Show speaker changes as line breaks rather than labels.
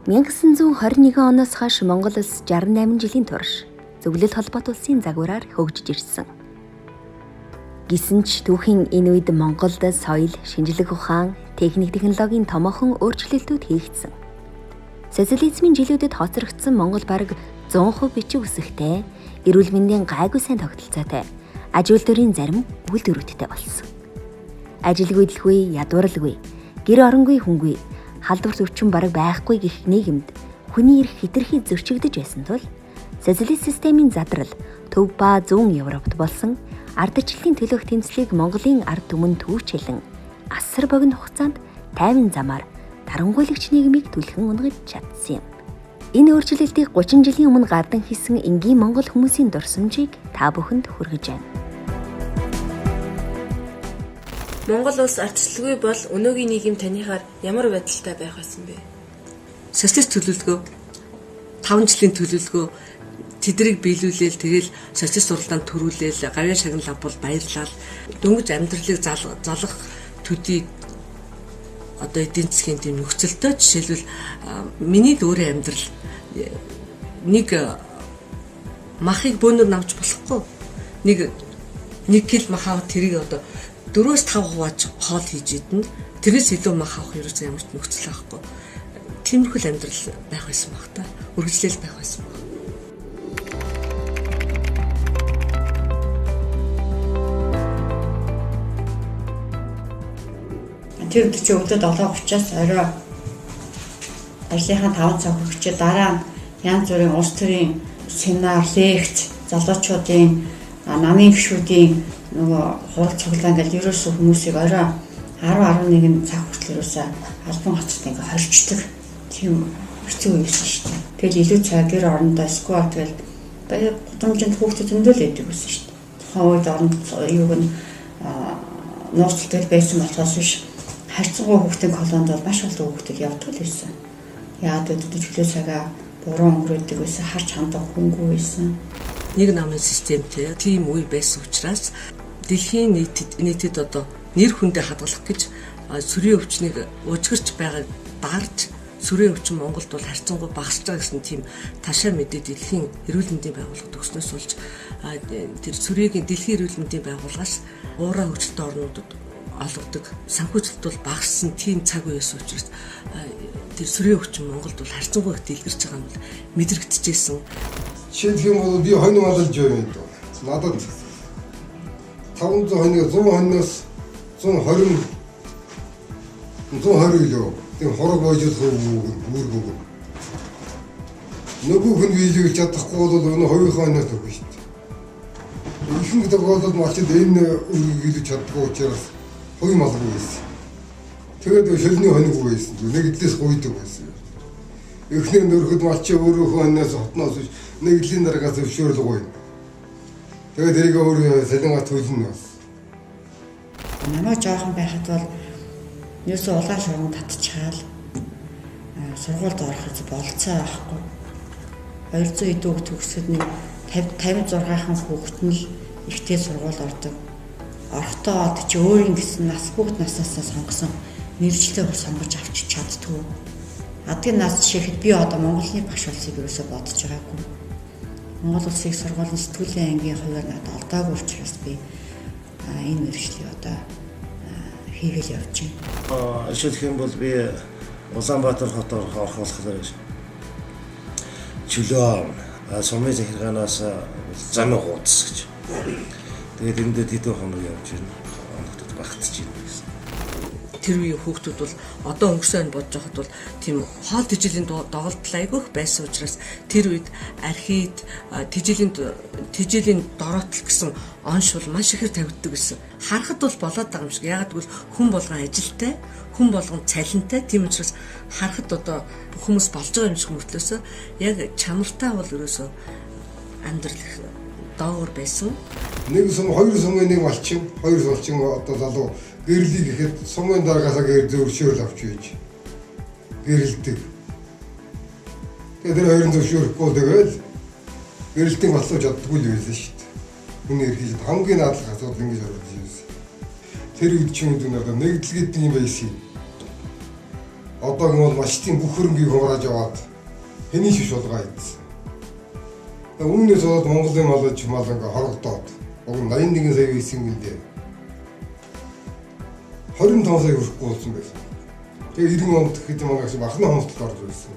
1921 оноос хойш Монгол улс 68 жилийн турш зөвлөл холбоот улсын загвараар хөгжиж ирсэн. Гэсэн ч түүхийн энэ үед Монголд соёл, шинжлэх ухаан, техник технологийн томоохон өөрчлөлтүүд хийгдсэн. Социализмын жилүүдэд хоцрогдсон Монгол бараг 100% бичиг үсэгтэй, эрүүл мэндийн гайгүй сайн тогтолцоотой, аж үйлдвэрийн зарим үйлдвэрүүдтэй болсон. Ажилгүйдэлгүй, ядууралгүй, гэр оронгүй хүнгүй, халдварт өвчин бараг байхгүй гэх нийгэмд хүний эрх хэтэрхий зөрчигдөж байсан тул социалист системийн задрал Төв ба Зүүн Европт болсон ардчлалын төлөөх тэмцлийг Монголын ард түмэн түүчэлэн асар богино хугацаанд тайван замаар дарангуйлагч нийгмийг түлхэн унгаж чадсан юм. Энэ өөрчлөлтийг 30 жилийн өмнө гардан хийсэн энгийн монгол хүмүүсийн дурсамжийг та бүхэнд хүргэж байна.
Монгол улс ардчилгүй бол өнөөгийн нийгэм таныхаар ямар байдалтай байх байсан бэ?
Социалист төлөвлөгөө 5 жилийн төлөвлөгөө тэдрийг биелүүлээл тэгэл социалист уралдаанд төрүүлээл гавьяа шагнал авбал баярлал дөнгөж амьдралыг залгах төдий одоо эдийн засгийн тийм нөхцөлтөө жишээлбэл миний л өөрийн амьдрал нэг махыг бөөнөр навч болохгүй нэг кил мах аваад тэрийг одоо 4-5 хувааж хоол хийж идэнэ. Тэрнээс илүү мах авах ерөөсөө ямар ч нөхцөл байхгүй. Тиймэрхүү л амьдрал байх байсан баг та. Үргэлжлэл байх байсан баг.
Тэр өдөр чи өглөө 7:30-аас орой ажлынхаа 5 цаг хүрчээ дараа нь янз бүрийн улс төрийн семинар, лекц, залуучуудын намын гишүүдийн нөгөө хурал цуглаан гэл ерөөсөө хүмүүсийг орой 10 11 цаг хүртэл ерөөсөө албан газарт ингээ хорчдөг. Тийм хэцүү байсан шүү дээ. Тэгэл илүү цаг гэр орондоо эсвэл тэгэл гудамжинд хүүхдүүд зөндөл байдаг байсан шүү дээ. Тухайн үед оронд юуг нь нууцлалтай байсан болохоос биш харьцангуй хүүхдийн колонд бол маш олон хүүхдүүд явдаг л байсан. Яагаад гэвэл чөлөө цагаа буруу өнгөрөөдөг байсан, харж хандах хүнгүй байсан.
Нэг намын системтэй тийм үе байсан учраас дэлхийн нийтэд одоо нэр хүндээ хадгалах гэж сүрийн өвчнийг уужгирч байгааг дарж сүрийн өвчин Монголд бол харьцангуй багасж байгаа гэсэн тийм ташаа мэдээ дэлхийн эрүүл мэндийн байгууллага төгснөөс болж тэр сүрийн дэлхийн эрүүл мэндийн байгууллагаас уураа хөгжилтэй орнуудад олгодог санхүүжилт бол багассан тийм цаг үеэс учраас тэр сүрийн өвчин Монголд бол харьцангуй их дэлгэрч байгаа нь бол мэдрэгдэжсэн.
Жишээлх юм бол би хонь малж юм даа. Надад 500 хоног 100 хонноос 120 120 илүү. Тийм хорог боожуулах үүрэг өгнө. Нөгөөх нь биелүүлж чадахгүй бол өнөө хувийнхаа хонноос өгнө шүү дээ. Ихэнх тохиолдолд малчид энэ үүргийг биелүүлж чаддаггүй учраас хувь малгүй байсан. Тэгээд шөлний хоног байсан. Нэг эдлээс гуйдаг байсан. Эхнэр нөрөхөд малчин өөрөөхөө хонноос хотноос биш нэгдлийн дараагаас зөвшөөрөл гуйна. Тэгээд тэрийг өөр салингаа төлнө бас.
Намайг жоохон байхад бол ерөөсөө улаан шугам татчихаал сургуульд орох болцоо байхгүй. 200 хэдэн хүүхд төгсөхөд нэг 50 56хан хүүхэд нь л ихтэй сургууль ордог. Орохдоо чи өөрийн гэсэн нас бүгд наснаасаа сонгосон мэргэжлээ бүр сонгож авчиж чаддгүй. Адгийн нас жишээхэд би одоо Монголын багш болсыг ерөөсөө бодож байгаагүй. Монгол улсын сургуулийн сэтгүүлийн ангийн хувиар надад олдоогүй учраас би энэ мэргэжлийг одоо хийгээл явж байна.
Жишээлх юм бол би Улаанбаатар хот орох болохоор чөлөө сумын захиргаанаас замын хуудас гэж. Тэгээд эндээ хэдэн хоног явж байна. Хоногтод багтж байна гэсэн.
Тэр үеийн хүүхдүүд бол одоо өнгөрсөн он бодож байхад бол тийм хоол тэжээлийн доголдол айгүйх байсан учраас тэр үед архит тэжээлийн дороотл гэсэн онш бол маш ихээр тавигддаг гэсэн. Харахад бол болоод байгаа юм шиг. Яагаад гэвэл хүн болгон ажилтай, хүн болгон цалинтай. Тийм учраас харахад одоо бүх хүмүүс болж байгаа юм шиг мөртлөөсөө яг чанартай бол ерөөсөө амьдрал их доогуур байсан.
Нэг сум, хоёр сумын нэг малчин, хоёр малчин одоо залуу гэрлийг ихэд сумын дараагаасаа гэр зөвшөөрөл авч үйж гэрэлдэг. Тэгээд тэр хоёрын зөвшөөрөхгүй тэгэл гэрэлтийн батлууж чаддаггүй л байсан шүү дээ. Хүний эрхийг хамгийн наадлах асуудал ингэж орж ирсэн. Тэр үед ч юм уу надад нэгдэл гэдэг юм байсан. Одоо гэмэл малчдын бүх хөрөнгийг хурааж аваад хэний шиш шулгаа идсэн. Үүнээс болоод Монголын малж мал ингээ хорогдоод уг нь 81 сая байсан гиндэ. 25 сая хүрэхгүй болсон байсан. Тэгээ 90 онд хэд манай гэж бахны хомсдолд орж байсан.